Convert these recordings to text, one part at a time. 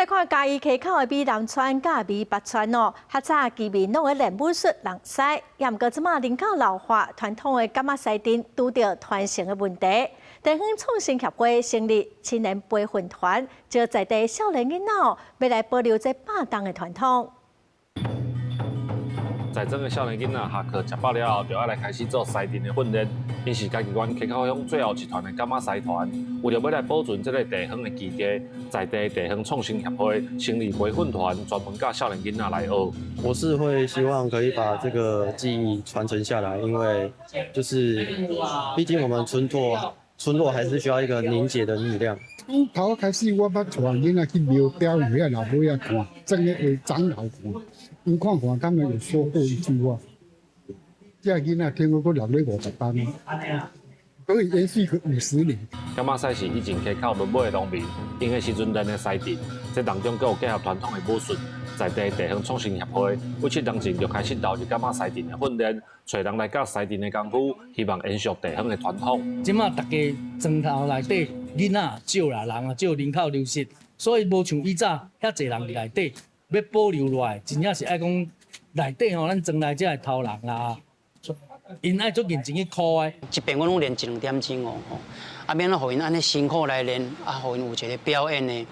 來看嘉義溪口的美南村佮美北村哦，較早居民攏會練武術人師，也毋過這馬人口老化，傳統的柑仔獅陣拄著傳承的問題。地方創生協會成立青年培訓團，招在地少年囡仔，欲來保留這百冬的傳統。在莊的少年囡仔下課食飽了後，就愛來開始做獅陣的訓練。𪜶是嘉義縣溪口鄉最後一團的柑仔獅團，為著欲來保存這个地方的技藝，在地地方創生協會成立培訓團，專門教少年囡仔來學。我是會希望可以把這個技藝傳承下來，因為就是畢竟我們村落還是需要一個凝結的力量。從頭開始，我捌帶囡仔去廟表演，遐老尾仔看，真的為長老看，𪜶看看，他們有說過一句話：這囡仔聽講閣留咧50班，可以延續個50年。柑仔獅是以前溪口落尾的農民，閒的時陣練的獅陣，這當中閣有結合傳統的武術。在地地方創生協會，為7年前就開始投入柑仔獅陣的訓練，揣人來教獅陣的功夫，希望延續地方的傳統。這馬逐家莊頭內底囡仔少啦，人啊少，人口流失，所以無像以早遐濟人佇內底，欲保留落來，真正是愛講內底吼，咱莊內這的頭人啦，𪜶愛足認真去苦的。一遍我攏練一兩點鐘哦，吼，啊免予𪜶按呢辛苦來練，啊予𪜶有一個表演的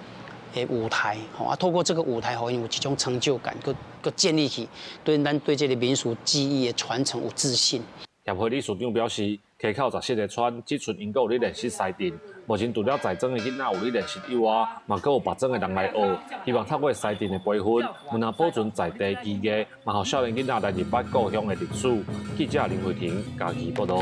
舞台，吼啊，透過這個舞台，予𪜶有一種成就感，閣閣建立起對咱對這个民俗技藝的傳承有自信。協會理事長表示，溪口17个村，只賰𪜶閣有咧練習獅陣。目前除了在莊的囡仔有咧練習以外，嘛閣有別莊的人來學。希望透過獅陣的培訓，毋但保存在地技藝，嘛予少年囡仔來認捌故鄉的歷史。記者林慧婷嘉義報導。